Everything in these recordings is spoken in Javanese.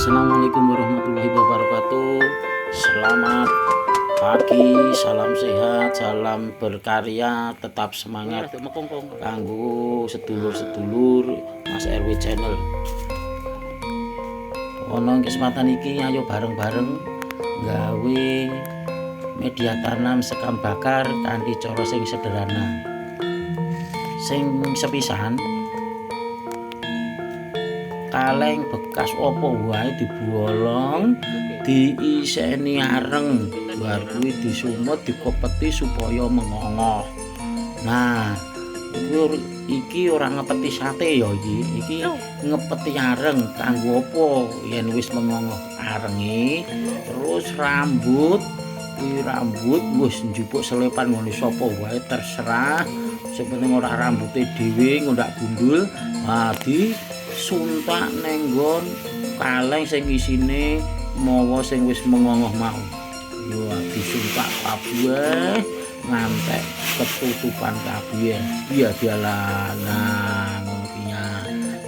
Assalamualaikum warahmatullahi wabarakatuh. Selamat pagi, salam sehat, salam berkarya, tetap semangat kanggo sedulur-sedulur Mas RW Channel. Ono kesempatan iki ayo bareng-bareng gawe media tanam sekam bakar kanthi cara sing sederhana. Sing sepisan, kaleng bekas apa wae dibolong, diiseni areng, bar kuwi disumut, dikopeti supaya mengongoh. Nah, iki ora ngepeti sate ya iki, iki ngepeti areng. Kanggo apa? Yen wis mengongoh arenge, terus rambut kuwi, rambut wis njupuk selepan ngene sapa wae terserah, sing penting ora rambute dhewe ngundak gundul. Nah, disuntak ning nggon kaleng sing isine mawa sing wis mengongoh mau. Yo disuntak kabeh ngantek ketutupan kabeh. Iya dialah. Nah, ngono ki ya.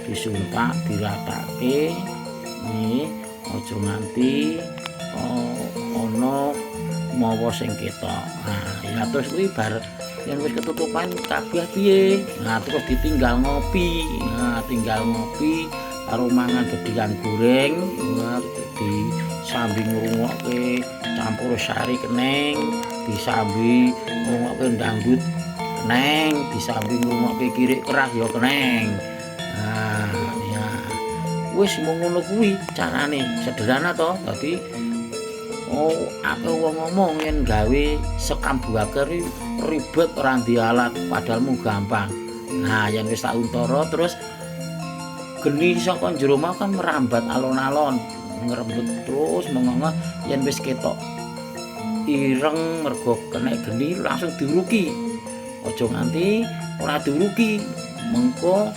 Disuntak diratake nih, aja nganti ana mawa sing ketok. Nah, ya terus kuwi bar yen wis ketutupan kabeh piye? Nah, terus ditinggal ngopi. Nah, tinggal ngopi karo mangan gedhang goreng, nah, di sambi ngrungokke campur sari keneng, disambi ngrungokke dangdut keneng, disambi ngrungokke kirik kerah ya keneng. Nah, ya wis mung ngono kuwi carane, sederhana to. Dadi oh, akeh wong ngomong yen gawe sekam bakar ribet, ora ndek alat, padahal mung gampang. Nah, yen wis tak untara terus geni saka jero mau kan merambat alon-alon, ngrembet terus mengongoh. Yen wis ketok ireng mergo kena geni, langsung diuruki. Aja nganti ora diuruki, mengko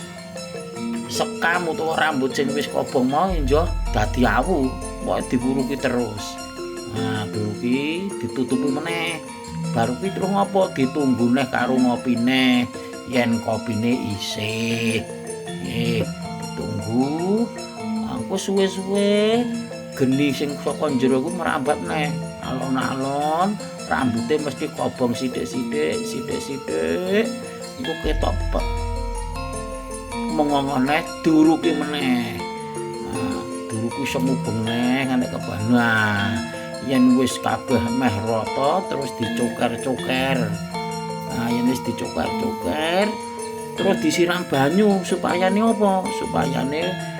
sekam utawa rambut sing wis kobong mau njo dadi awu. Pokoke diuruki terus. Nah, diuruki, ditutupi meneh. Baru kuwi terus ngopo? Ditunggu neh karo ngopi neh. Yen kopine isih. Nggih, ditunggu. Engko suwe-suwe geni sing saka jero ku merambat neh. Alon-alon rambute mesti kobong sithik-sithik, sithik-sithik. Engko ketok pek. Mengongoh neh, diuruki meneh. Nah, diuruki semubeng neh nganti kebon. Nah, yen wis kabeh meh rata terus dicoker-coker. Nah, yen wis dicoker-coker terus disiram banyu supayane apa? Supayane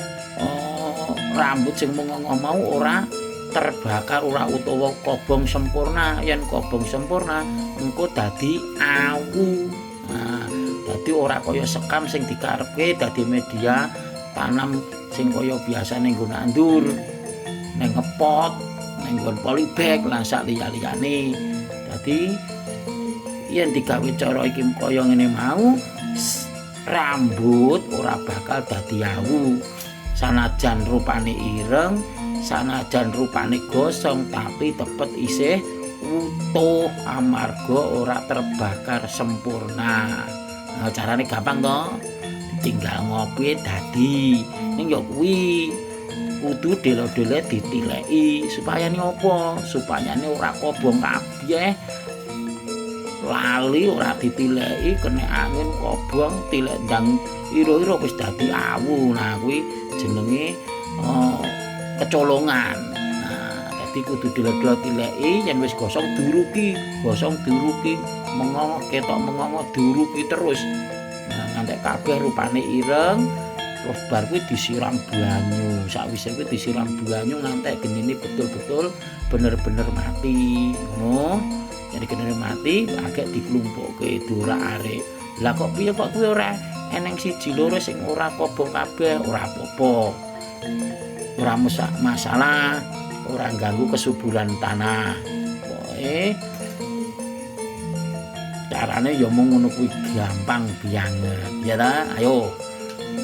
rambut sing mengongoh mau ora terbakar, ora utawa kobong sempurna. Yen kobong sempurna engko dadi awu. Nah, dadi ora kaya sekam sing dikarepke dadi media tanam sing kaya biasane nggo nandur ning ngepot, ning nggon polybag lan sak liya-liyane. Dadi yen digawe cara iki kaya ngene mau, rambut ora bakal dadi awu. Sanajan rupane ireng, sanajan rupane gosong, tapi tetep isih utuh amarga ora terbakar sempurna. Nah, carane gampang to. Tinggal ngopi dadi. Ning ya kuwi kudu delo-dele ditileki supaya ni apa? Supayane ora kobong kabeh. Lali ora ditileki, kena angin kobong, tilek ndang ira-ira wis dadi awu. Nah, kuwi jenenge kecolongan. Nah, dadi kudu delo-delo tileki, yen wis gosong diuruki, gosong diuruki, mengongoh ketok mengongoh diuruki terus. Nah, ngantek kabeh rupane ireng, terus bar kuwi disiram banyu. Sakwise kuwi disiram banyu ngantek genine betul-betul bener-bener mati. Ngono. Jadi genine mati, agek diklumpukke, diorak-arik. Lah kok piye kok kuwi ora eneng siji loro sing ora kobong kabeh? Ora apa-apa. Ora masalah, ora ganggu kesuburan tanah. Pokoke carane ya mung ngono kuwi, gampang banget. Ya ta? Ayo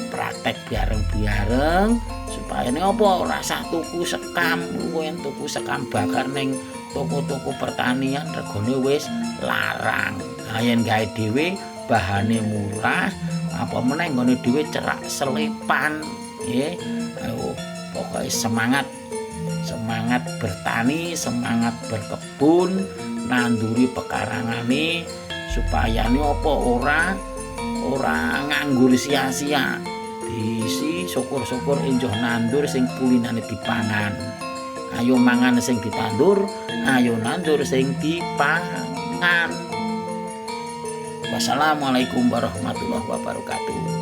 praktek bareng-bareng supaya ini apa, ora usah tuku sekam. Yen tuku sekam bakar ning toko-toko pertanian regane wis larang. Nah, yen gawe dhewe bahane murah, apa meneh nggone dhewe cerak selepan, nggih. Ayo pokoke Pokoknya semangat, semangat bertani, semangat berkebun, nanduri pekarangane supaya ini apa ora ora nganggur sia-sia. Diisi syukur-syukur enjoh nandur sing kulinane dipangan. Ayo mangan sing ditandur, ayo nandur sing dipangan. Wassalamualaikum warahmatullahi wabarakatuh.